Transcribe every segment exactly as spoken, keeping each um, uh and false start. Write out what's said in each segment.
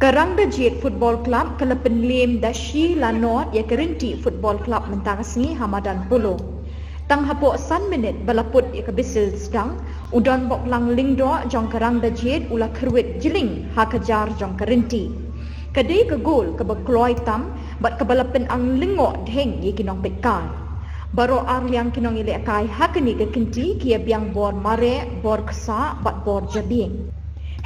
Ka Rangdajied Football Club ka la pynliem da shi la nod ïa ka Rynti Football Club mynta ka sngi ha madan Polo. Tang hapoh san minit ba la put ïa ka bisil sdang, u Donboklang Lyngdoh jong ka Rangdajied u la kyrwit jylliew ha ka jar jong ka Rynti. Ka dei ka gol kaba kloi tam bad kaba la pynang lyngngoh dheng ïa ki nongpeitkai. Baroh arliang ki nongïalehkai ha kane ka kynti ki ïabiang bor mareh, bor ksah bad bor jabieng.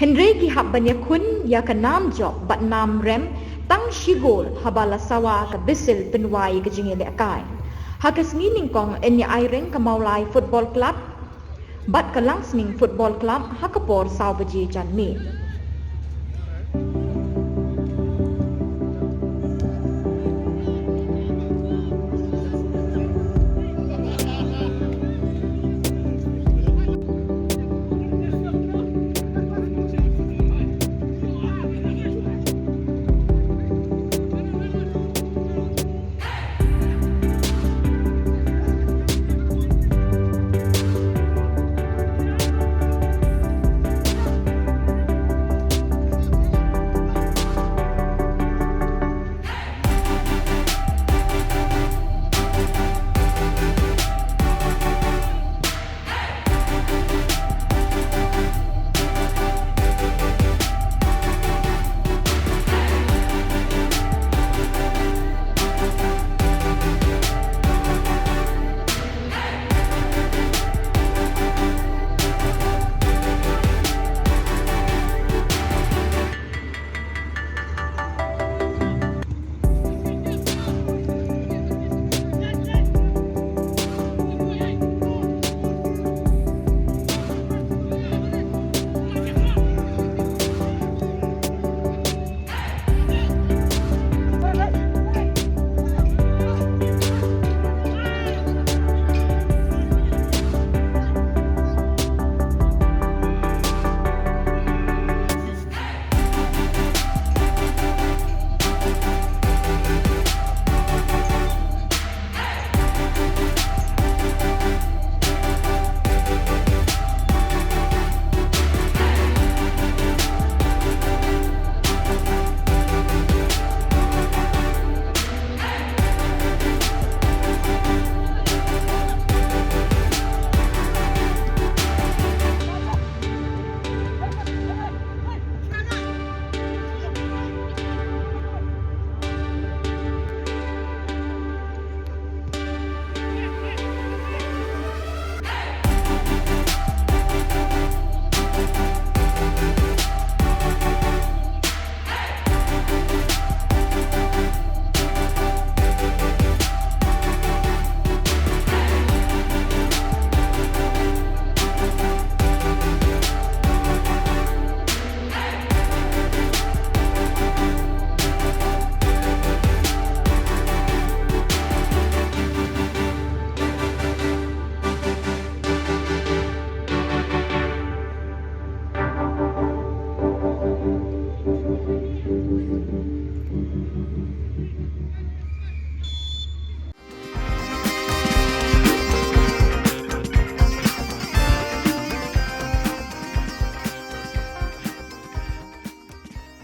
Hynrei ki hap ban ïakhun ïa ka nam jop bad nam rem tang shi gol haba la sawa ka bisil pynwai ka jingïalehkai. Ha ka sngi nyngkong yn ïa aireng ka Mawlai Football Club bad ka Langsning Football Club ha ka por saw baje janmiet.